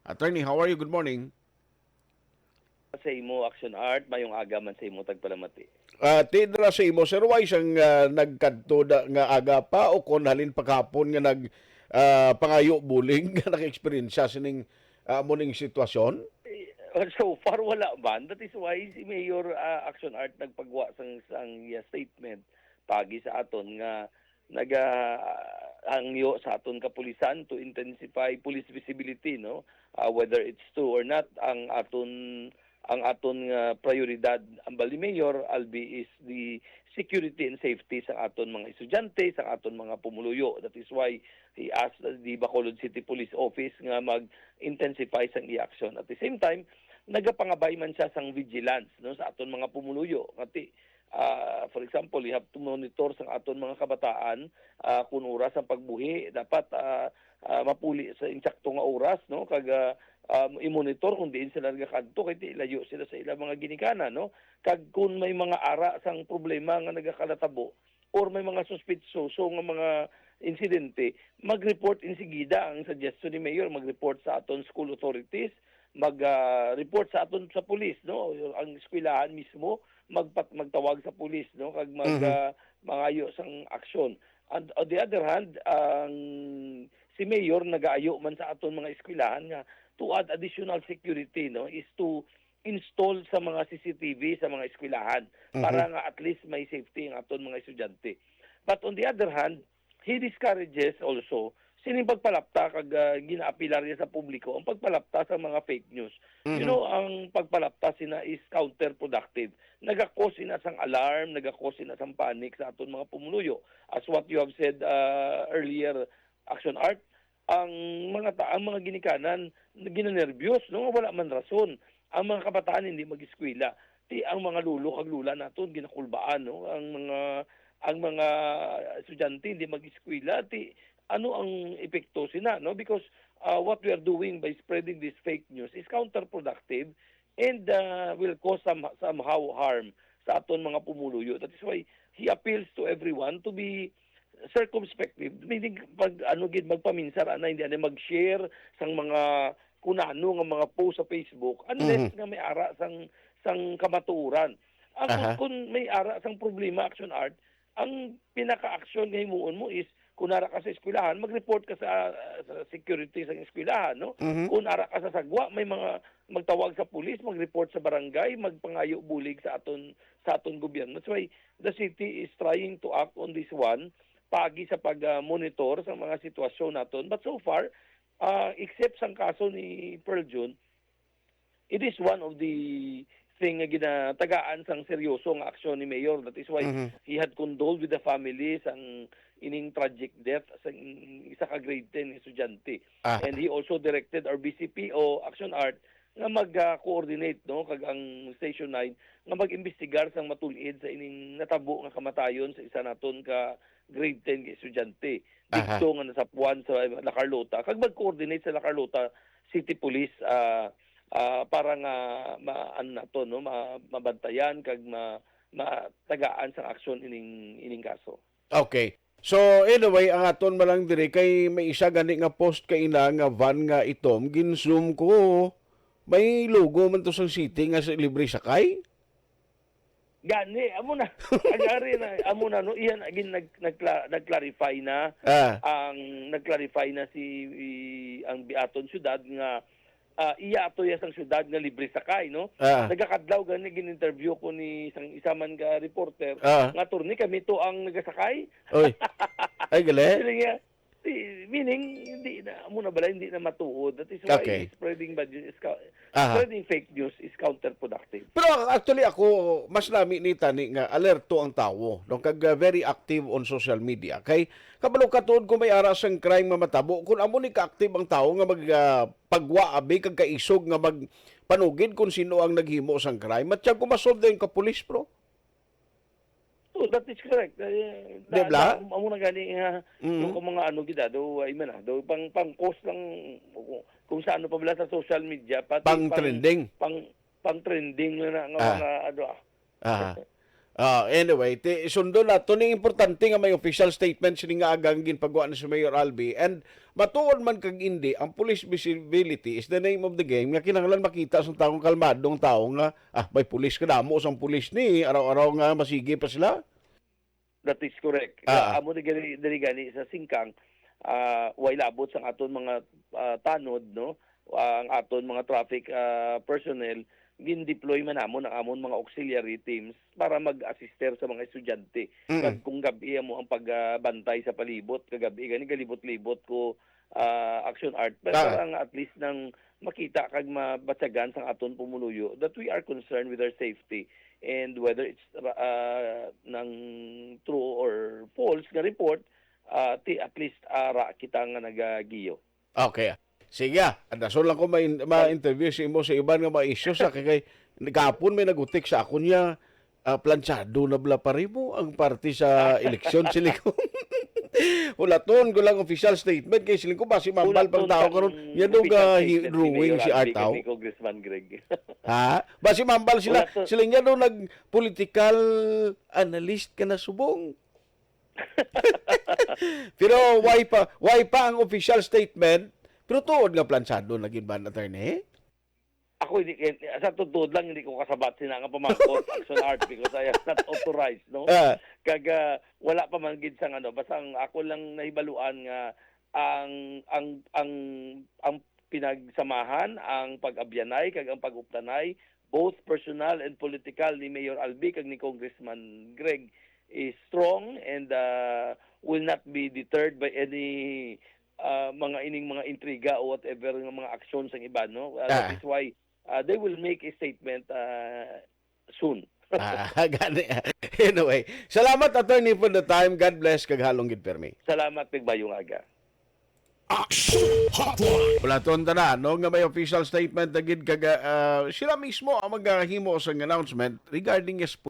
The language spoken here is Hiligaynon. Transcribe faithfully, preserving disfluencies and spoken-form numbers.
Attorney, how are you? Good morning. Sa imo, Action Art, mayong aga man sa imo, tagpalamati. Ah, ti dira sa imo, Sir Wise, ang ah, nagkadto da, nga aga pa o kon halin pagkahapon nga nag ah, pangayo buling nga naka-eksperyensya sining ah, amo ning sitwasyon? Eh, So far, wala man. That is why si Mayor ah, Action Art nagpagwa sang, sang iya statement pagi sa aton nga nagahangyo sa aton kapulisan to intensify police visibility, no? Ah, whether it's true or not, ang aton ang aton nga prioridad, ang bali, Mayor, albi, is the security and safety sa aton mga estudyante, sa aton mga pumuluyo. That is why he asked the Bacolod City Police Office nga mag-intensify sang iya aksyon. At the same time, nagapangabay man siya sang vigilance, no, sa aton mga pumuluyo. Kati, ah, for example, you have to monitor sang aton mga kabataan, ah, kun oras ang pagbuhi, dapat ah, ah, mapuli sa insakto nga oras, no, kag ah, um, i-monitor kung diin sila nagakadto, kay di layo sila sa ilang mga ginikanan, no? Kag kung may mga ara sang problema nga nagakanatabo or may mga suspitsoso nga mga insidente, mag-report insigida. Ang suggestion ni Mayor, mag-report sa aton school authorities, mag ah, report sa aton sa police, no? Ang eskwelahan mismo magpat magtawag sa police, no, kag mag Mhm. ah, mangayo sang aksyon. And on the other hand, ang si Mayor nagaayo man sa aton mga eskwelahan nga to add additional security, no, is to install sa mga C C T V sa mga eskwelahan Mhm. para nga at least may safety ang aton mga estudyante. But on the other hand, he discourages also sining pagpalapta kag ah, ginaapilar niya sa publiko ang pagpalapta sa mga fake news. You Mhm. know, ang pagpalapta sina is counterproductive. Nagakos sina sang alarm, nagakos sina sang panic sa aton mga pumuluyo. As what you have said ah, earlier, Action Art, ang mga ta- ang mga ginikanan ginanerbyos, no, nga wala man rason. Ang mga kabataan hindi mag-eskwela. Ti ang mga lolo kag lola naton ginakulbaan, no, ang mga ang mga estudyante hindi mag-eskwela. Ti ano ang epekto sina, no? Because uh, what we are doing by spreading this fake news is counterproductive and uh, will cause some somehow harm sa aton mga pumuluyo. That is why he appeals to everyone to be circumspective, meaning pag ano gid magpaminsar ana, hindi ana mag-share sang mga kunano nga mga post sa Facebook unless Mhm. nga may ara sang sang kamatuoran. Ang Aha. Kung may ara sang problema, Action Art, ang pinaka-aksyon nga himuon mo is kung ara ka sa eskwelahan, mag-report ka sa, sa security sa eskwelahan, no? Mhm. Kung ara ka sa sagwa, may mga magtawag sa pulis, mag-report sa barangay, magpangayo bulig sa aton sa aton gobyerno. That's why the city is trying to act on this one, paagi sa pag-monitor sa mga sitwasyon naton. But so far, ah, except sang kaso ni Pearl June, it is one of the thing nga ginatagaan sang seryoso nga aksyon ni Mayor. That is why Mhm. he had condoled with the family sang ining tragic death sang isa ka grade ten nga estudyante. Ah. And he also directed our B C P O, Action Art, nga mag-coordinate, no, kag ang Station nine nga mag-imbestigar sang matul-id sa ining natabo nga kamatayon sa isa naton ka grade ten nga estudyante Aha. didto nga nasapuan sa La Carlota, kag mag-coordinate sa La Carlota City Police, ah, ah, para nga ma-, ano nato, no, ma-, mabantayan kag ma-, matagaan sang aksyon ining, ining kaso. Okay. So, anyway, ang aton man lang diri kay may isa gani nga post kaina nga van nga itom, gin-zoom ko. May logo man to sang city nga sa libre sakay? Gani, amo na. Ang ari na, amo na, no, iyan, again, nag-, nagkla-, nag-clarify na, Ah. ang, nag-clarify na si, i-, ang biaton syudad nga, ah, iya ato ya sang syudad nga libre sakay, no? Ah. Nagakadlaw gani, gin-interview ko ni isang, isa man ka reporter, Ah. nga, "Attorney, kami to ang nagasakay." Oy. Ay, gali. Sila nga, di, meaning, hindi na, amo na bala, hindi na matuod. That is why Okay. spreading bad news is ka-, Aha. spreading fake news is counterproductive. Pero actually, ako, mas nami ni tani nga alerto ang tawo, no? Kag, ah, very active on social media. Kay, kabalo ka tuod kung may ara sang crime nga matabo, kung amo ni ka-active ang tawo nga mag, ah, pagwa, abi, kag kaisog nga magpanugid kung sino ang naghimo sang crime. At siya kung masolve dayon ka pulis, bro. Oh, that is correct. Eh, Di na, ba? na, amo na gani nga, Mm. yung mga ano gid, ah, do, ay man, ah, do, pang, pang post lang, kung, kung sa ano pa bala sa social media, pati Pang pang, trending. pang, pang trending na, na nga Ah. mga, ano, ah. Aha. Ah, anyway, ti, sundon nato ni importante nga may official statement sini nga agang ginpagawa ni si Mayor Albi, and matuod man kag indi, ang police visibility is the name of the game, nga kinahanglan makita sa taong kalmado ang tao nga, ah, may pulis, kadamo sang pulis ni, araw-araw nga masigi pa sila. That is correct. Ah. Amo na gani, dali gani sa Singkang, ah, way labot sang aton mga, ah, tanod, no? Ang aton mga traffic, ah, personnel, gin-deploy man namon ang amon mga auxiliary teams para mag-assister sa mga estudyante. Mm. Kag kung gab-i amo ang pagbantay sa palibot, kagab-i gani galibot-libot ko, ah, Action Art, pero Ah. para nga at least nang makita kag mabatyagan sang aton pumuluyo that we are concerned with their safety, and whether it's, ah, nang true or false nga report, ah, ti at least ara kita nga nagagiyo. Okay. Sige, ah. Dason lang ko ma-, ma-interview si imo sa iban nga mga issues, ah, kay, kay gahapon may nagutik sa akon niya, ah, planchado na bala pa rin mo ang parte sa eleksyon, siling ko. Hulaton ko lang official statement kay siling ko basi mambal pang tao karon. Nya do ga drawing si Artaw. Congressman Greg. Ha? Basi mambal sila. Hulaton. Sila niya do nag political analyst ka na subong. Pero why pa, why pa ang official statement? Pero tuod nga planchado na gid ba, attorney? Ako, hindi, eh, sa totoo lang, hindi ko kasabat sina nga pamangkot, Action Art, because I am not authorized, no? Ah. Kag, ah, wala pa man gid sang ano, basta ang ako lang nahibaluan nga ang, ang, ang, ang pinagsamahan, ang pag-abyanay, kag ang pag-uptanay, both personal and political ni Mayor Albi kag ni Congressman Greg is strong and, ah, will not be deterred by any, ah, mga ining mga intriga o whatever nga mga aksyon sang iban, no? Ah, that Ah. is why, ah, they will make a statement, ah, soon. Ah, gani. Anyway, salamat, attorney, for the time. God bless kag halong gid permi. Salamat, kag mayong aga. Action Hotline. Hulaton ta na, no, nga may official statement na gid kag, ah, sila mismo ang maghimo sang announcement regarding yes